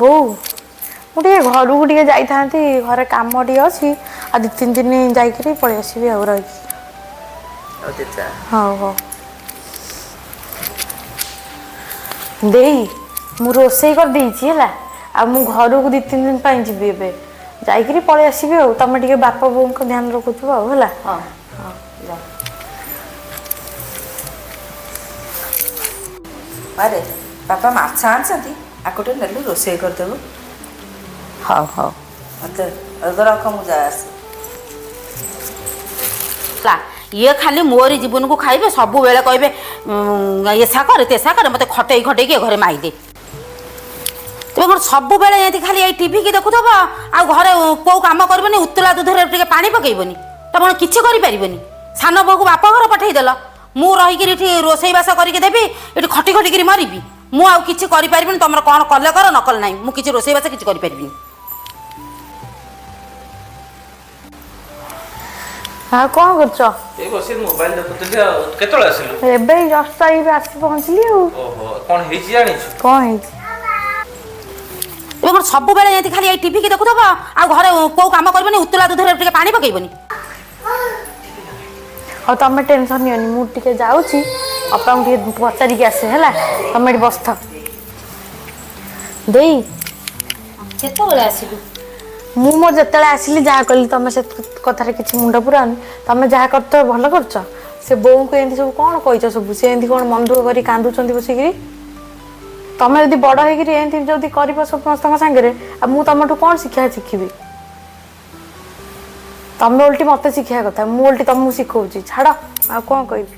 ବୋଉ, ମୁଁ ଟିକେ ଘରକୁ ଟିକେ ଯାଇଥାନ୍ତି, ଘରେ କାମ ଟିକେ ଅଛି। ଆଉ 2-3 ଦିନ ଯାଇକିରି ପଳେଇ ଆସିବି ଆଉ ରହିକି। ହଉ ଯା। ହଉ ହଉ। ଦେଇ, ମୁଁ ରୋଷେଇ କରିଦେଇଛି ହେଲା, ଆଉ ମୁଁ ଘରକୁ 2-3 ଦିନ ପାଇଁ ଯିବି। ଏବେ ଯାଇକିରି ପଳେଇ ଆସିବି। ଆଉ ତମେ ଟିକେ ବାପା ବୋଉଙ୍କ ଧ୍ୟାନ ରଖୁଥିବ ଆଉ, ହେଲା? ହଁ, ଯା। ଆରେ ବାପା ମାଛ ଆଣିଛନ୍ତି, ଆକୁ ଟିକେ ନେଲୁ, ରୋଷେଇ କରିଦେବୁ। ହଉ ହଉ। ମତେ ଏବେ ରଖ, ମୁଁ ଯାଏ ଆସେ। ହେଲା, ଇଏ ଖାଲି ମୋରି ଜୀବନକୁ ଖାଇବେ। ସବୁବେଳେ କହିବେ ଏସା କରେ, ତେସା କରେ, ମୋତେ ଖଟେଇ ଖଟେଇକି ଏ ଘରେ ମାଇଦେ। ତୁମେ କ'ଣ ସବୁବେଳେ ଏମିତି ଖାଲି ଏଇ ଟିଭି କି ଦେଖୁଥିବ ଆଉ ଘରେ କୋଉ କାମ କରିବନି? ଉତୁଲା ଦୁଧରେ ଟିକେ ପାଣି ପକେଇବନି? ତମେ କ'ଣ କିଛି କରିପାରିବନି? ସାନ ବୋହୂକୁ ବାପ ଘର ପଠେଇଦେଲ, ମୁଁ ରହିକିରି ଏଠି ରୋଷେଇବାସ କରିକି ଦେବି, ଏଠି ଖଟି ଖଟିକିରି ମରିବି। ମୁଁ ଆଉ କିଛି କରିପାରିବିନି। ତମର କ'ଣ କଲେ କର, ନ କଲେ ନାହିଁ। ମୁଁ କିଛି ରୋଷେଇବାସ କିଛି କରିପାରିବିନି। ଆଉ କ'ଣ କରୁଛ? ଏଇ ବସି ମୋବାଇଲ ଦେଖୁଥିଲି। ଆଉ କେତେବେଳେ ଆସିଲୁ? ଏବେ ଜଷ୍ଟ ଏବେ ଆସି ପହଞ୍ଚିଲି ଆଉ। ଓହୋ, କ'ଣ ହେଇଛି ଜାଣିଛୁ? କ'ଣ ହେଇଛି? ତୁମେ କ'ଣ ସବୁବେଳେ ଏମିତି ଖାଲି ଏଇ ଟିଭି କି ଦେଖୁଥିବ ଆଉ ଘରେ କୋଉ କାମ କରିବନି? ଉତୁଲା ଦୁଧରେ ଟିକେ ପାଣି ପକେଇବନି? ଆଉ ତମେ ଟେନସନ୍ ନିଅନି, ମୁଁ ଟିକେ ଯାଉଛି, ଅପାଙ୍କୁ ଟିକେ ପଚାରିକି ଆସେ, ହେଲା? ତମେ ଏଠି ବସିଥାଅ। ଦେଇ। କେତେବେଳେ ଆସିଲୁ? ମୁଁ ମୋ ଯେତେବେଳେ ଆସିଲି, ଯାହା କଲି, ତମେ ସେ କଥାରେ କିଛି ମୁଣ୍ଡ ପୁରାଅନି। ତମେ ଯାହା କରୁଛ ଭଲ କରୁଛ। ସେ ବୋଉଙ୍କୁ ଏମିତି ସବୁ କ'ଣ କହିଛ ସବୁ? ସେ ଏମିତି କ'ଣ ମନ ଦୁଃଖ କରି କାନ୍ଦୁଛନ୍ତି ବସିକିରି। ତମେ ଯଦି ବଡ଼ ହେଇକିରି ଏମିତି ଯଦି କରିବ ସମସ୍ତଙ୍କ ସାଙ୍ଗରେ, ଆଉ ମୁଁ ତମଠୁ କ'ଣ ଶିକ୍ଷା ଶିଖିବି? ତମେ ଓଲଟି ମତେ ଶିଖିବା କଥା, ମୁଁ ଓଲଟି ତମକୁ ଶିଖଉଛି। ଛାଡ଼, ଆଉ କ'ଣ କହିବି।